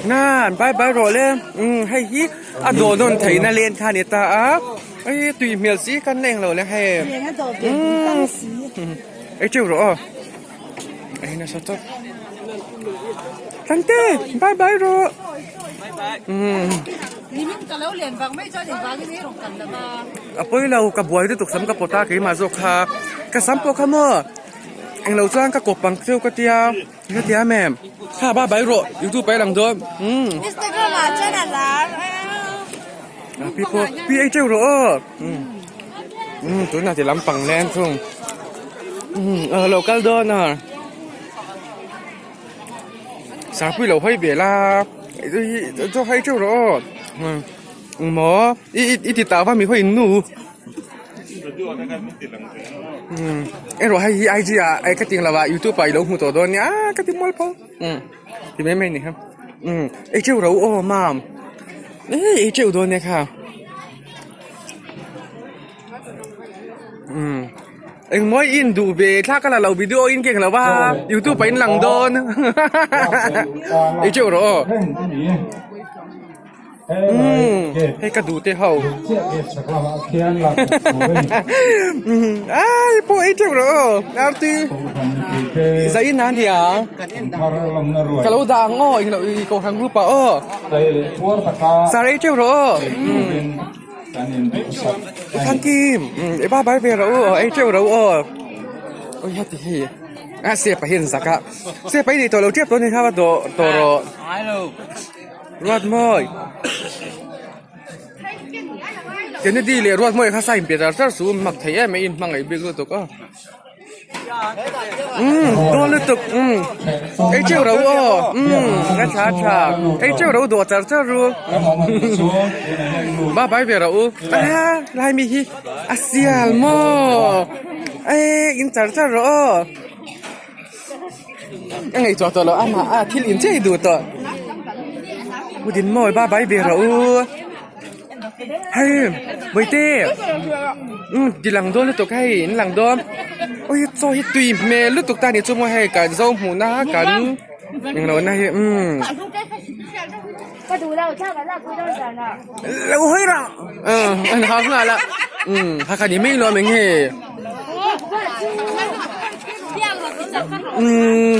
Nan bye bye rawh le umm hei hi a dawh nawn theihna len kha a ni ta a hei tui hmel si kan la englo le hei umm ei teuh rawh aw ei nasa tawp Thangte bye bye rawh umm a pawi lo ka buai lutuk sam ka pawt a keimah zawk kha ka sam pawh kha maw englo chuan ka kawp ang cheu ka tia. Ka ti em em. Kha ba bai rawh youtube ai lang dawn. Umm. Instagram ah chuan a lar A pi pawh pi ei teuh rawh aw. Umm. Umm tunah ti lampang nen thung. Umm a lo kal dawn a. Sarpui lo hawi ve la. Chaw hai teuh rawh aw. Umm maw i i ti tau va mi hawi nu. Umm erawh hei hi IG ah eh ka tih lo ah youtube ah i lo hmu tawh dawn nia ka ti mual pho umm ti mai mai a ni kha umm ei teuh ro aw mam eh ei teuh dawn nia kha umm engmaw i induh ve thla ka la lo video in ka englo va youtube ah in lang dawn ei teuh rawh aw. Umm hei ka duh te ho ai pawh ei teuh rawh aw arti zai in a nia ka lo dah ang aw englo i kohhran group ah aw sar ei teuh rawh aw u Thankim i ba bai ve rawh u aw ei teuh rawh aw ui heti hi a sepa hi an zak a sepa hi nei tawh lo tep tawh a ni kha va dawh tawh rawh. Ruatmawi Kennedy leh Ruatmawi kha sign pe zar zar chu mak thei em mai in hmangaih bik lutuk a umm dawn lutuk umm ei teuh ro aw umm a tha a tha ei teuh ro dawh char char ru ba bai ve rawh u a lai mi hi a sial maw eh in char char rawh aw. Ka ngaihtuah tawh loh amah a thil in chei duh tawh u Dinmawi ba bai ve rawh u hei Bawihte umm ti lang dawn lutuk hei in lang dawn awi chaw hi tui hmel lutuk ta ni chu maw hei kan zo hmuh na kan englo na hi umm lo hawi rah an hau nghal a umm hakha ni mai lo a eng nge. Umm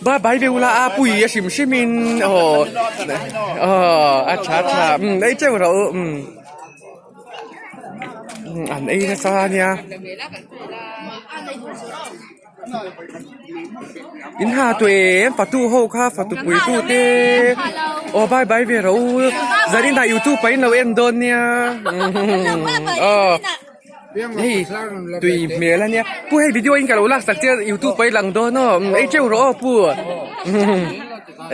ba bai ve ula a pui a hrim hrim in aw aw a tha tha umm ei teuh rawh u umm an ei nasa ania in ha tawh em fatu ho kha fatu pui tu te aw bai bai ve rawh u zanin ah youtube ah in lo en dawn nia aw. Hei tui hmel ania pu hei video in ka lo lak sak che youtube ah i lang dawn aw ei teuh rawh aw pu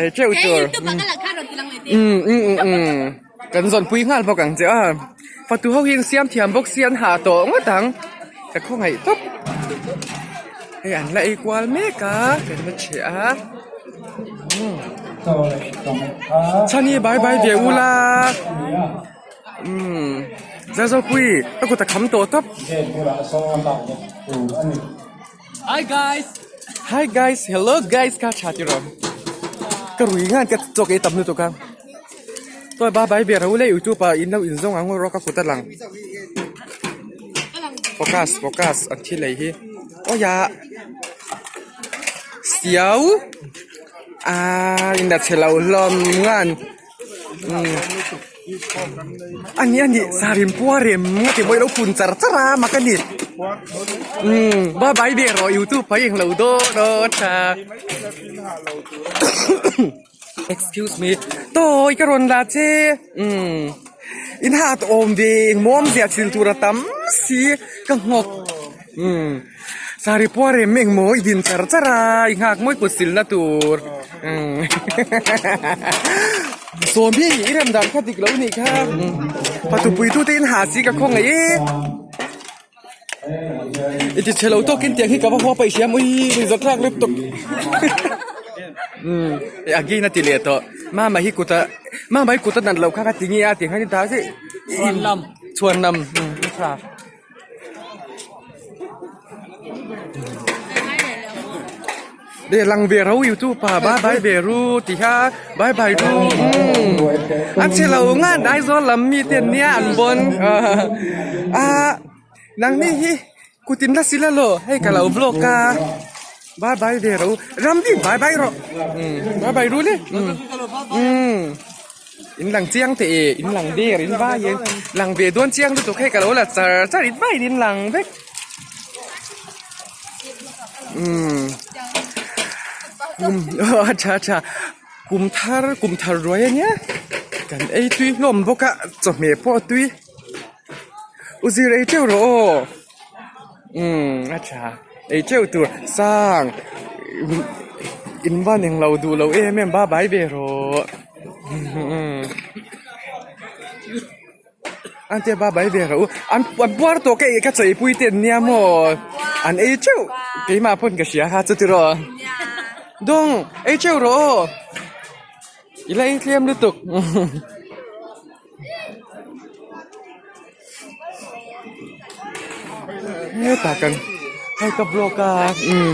ei teuh tur umm umm umm kan zawn pui nghal bawk ang che a fatu ho hi an siam thiam bawk sia an hah tawh ngawt ang ka khawngaih tawp hei an la ei kual mek a kan la chheh a chhani bye bye ve ula. Umm Zazopui ka kut a kham tawh tawp. Hi guys. Hi guys hello guys ka tha tiraw ka rui ngan ka chawk ei tam lutuk a chuan bye bye ve ro le youtube ah in lo in zawng ang rawh ka kut a lang focus focus an thil ei hi aw ya siau ah in la chhe lo hlawm ngan. A ni a ni sarim pua rem nga ti mawi lo phun char char a mak a ni umm ba bai ve rawh youtube a englo dawn aw tha excuse me tawi ka rawn la che umm in hat awm ve engmaw awmzia thil tur a tam si ka nghawk umm sari pua rem engmaw i din char char a i nghak mawi kut silna tur. Sawmi i rem dan kha dik lo nih kha patupui tu te in ha si ka khawngaih e i ti chhe lo tawkin tiang hi ka va haw paih hriam ui ui zawt tlak lutuk umm again a ti leh tawh mama hi kut a mama hi kut a nat loh kha ka ti nge a ti khan i ta si chhuan chhuan lam a tha. Le lang ve ro youtube pa bye bye ve ru ti kha bye bye ru umm an che lo nga Aizawl lam mi te an nia an bon a nang ni hi kutin la sila lo hei ka lo vlog a bye bye ve ro ram ding bye bye rawh umm bye bye ru le umm in lang chiang teh e in lang der in vai in lang ve dawn chiang lutuk hei ka lo la char char in vai in lang vek. Umm kum a tha tha kum thar kum thar ruai a nia kan ei tui hlawm bawk a chawhmeh pawh a tui u zir ei teuh rawh aw umm a tha ei teuh tur sang in van englo duh lo em em ba bai ve rawh. An tia ba bai ve rawh u an an puar tawh ka ka chei pui te an nia maw an ei teuh keimah pawn ka hria kha chu tiraw dawng ei teuh rawh aw i la ei tlem lutuk hetah kan hei ka vlog a umm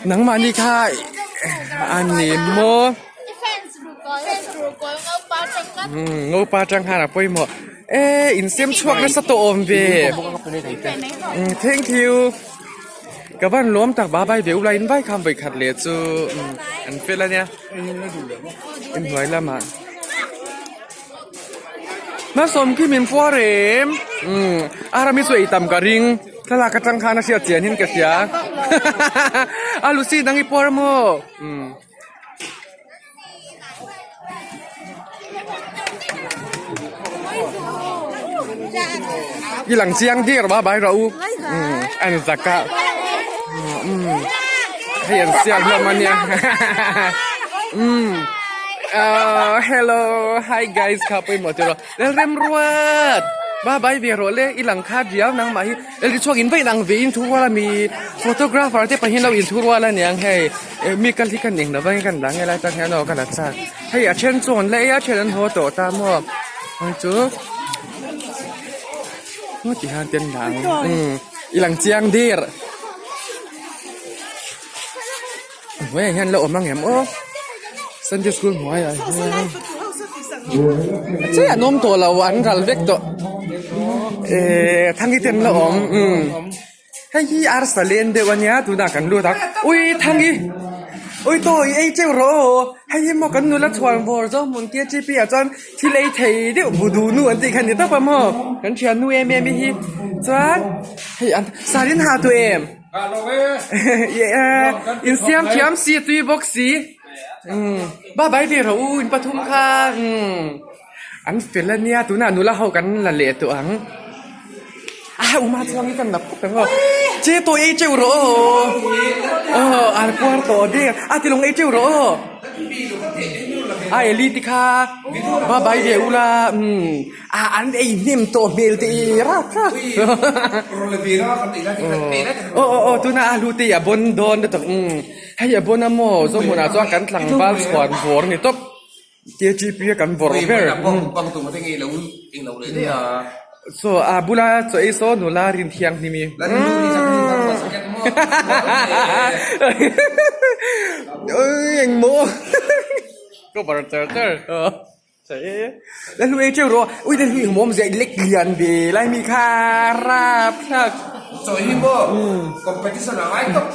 nangmahni kha a ni maw. Ngopa atang khan a pawimawh e insiam chhuak nasa tawh awm ve thank you ka van lawm tak ba bai ve ulai in vai kham vawi khat leh chu an fel ania inhnuai lamah hmasawm khi min puar em a rami chu eitam ka ring thlalak atang khan a hriat chian in ka hria a lucy dang i puar maw. I lang chiang dir ba bai rawh u an zak a hei an siam hlawm a nia hello hi guys kha pawimawh tiraw Lalremruat ba bai ve rawh le i lang kha diau nangmah hi Lal chhuak in vaih lang ve in thu rual a mi photographer te pahnih lo in thu rual a niang hei eh mi kal hi kan eng lo vang in kan dang nge lai tang hian aw ka la chak hei a then chu an la ei a then an haw tawh ta maw hei chu maw ti hian te an lang umm i lang chiang der hnuaiah hian la awm ang em aw sunday school hnuaiah hian chiah an awm tawh lo an ral vek tawh ehh thangi te an la awm umm hei hi arsa len deuh ania tunah kan lut ang ui thangi ui tawi ei teuh rawh aw hei hi maw kan nula chhuan vawr zawk hmun K T P ah chuan thil ei thei deuh bu duh nu an tih kha ni tawp a maw kan thiannu em em hi chuan hei an sarin ha tawh em. In siam thiam si tui bawk si ba bai ve rawh u in pathum kha an fel a nia tunah nula ho kan la leh tawh ang a uma chuang hi kan la phawt ang aw che tawh ei teuh rawh aw aw an puar tawh der a ti lawng ei teuh rawh aw a eli te kha ba bai ve ula umm. A an ei hnem tawh hmel te i rak rak. Aw aw aw tuna a hlu te i a bon dawn lutuk umm hei a bon a maw Zohmunah chuan kan tlangval chhuan vawr ni tawp KTP a kan vawrh ber so a bula chaw ei saw nula rin thianghlim i engmaw cover char char. La hlu ei teuh rawh ui la hlu engmawm zia i lek lian ve lai mi kha rap thlak. Chawi hi maw competition a ngai tawp.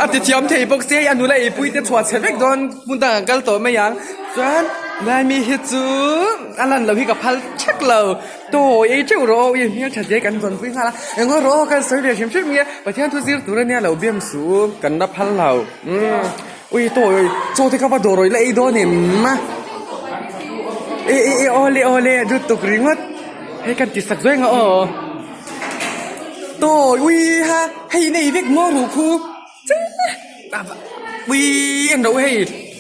A ti thiam thei bawk sia hei a nula eipui te chhuah chhe vek dawn hmun dang an kal tawh mai ang chuan lai mi hi chu a lan loh hi ka phal thek lo tawi ei teuh rawh aw ui hmel tha zia hi kan rawn pui nghal a engmaw rawh aw kan sawi ve hrim hrim nge Pathian thu zir tur ania lo biam suh kan la phal lo umm. Ui tawi ui chaw te kha va dawr rawih la ei dawn em a e e e awle awle a tuk ringawt hei kan ti sak zawih ang a aw tawi ui ha hei nei vek maw ruh khu ui en ro hei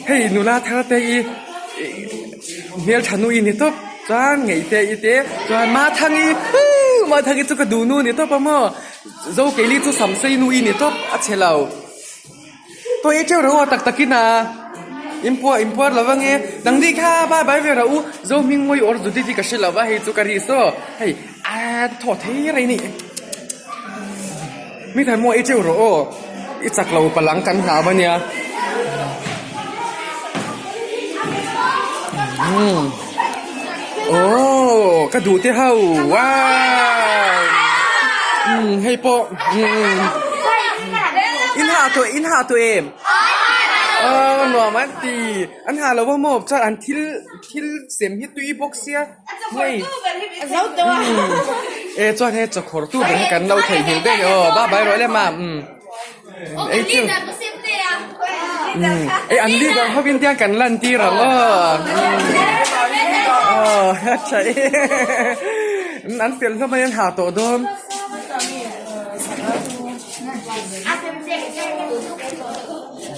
hei nula thar te i hmeltha nu i ni tawp chuan ngei te i te chuan mathangi huu mathangi chu ka duh nu ni tawp a maw zokeili chu samsei nu i ni tawp a chhe lo. Tawi teuh reuh a tak takin a inpuah inpuar lo ange dang dih kha bai bai ve rawh u zo hming mawi awr Judith hi ka hre lo va hei chu ka ri saw hei a thaw thei rei ni mi than maw ei teuh rawh aw. I chak lo palang kan hlau a nia. Umm aww ka duh te ho wow umm hei pawh umm in hah tawh in hah tawh em aw nuam an ti an hah lo a maw chuan an thil thil sem hi tui bawk sia hei umm e chuan hei chawkhawr tu ber hi kan lo theihnghilh daih aw bye bye rawh le mam umm. Ei chu Ei an leader ho in tiang kan lan tir ang aw aw a tha e an fel hlawm a an ha tawh dawn.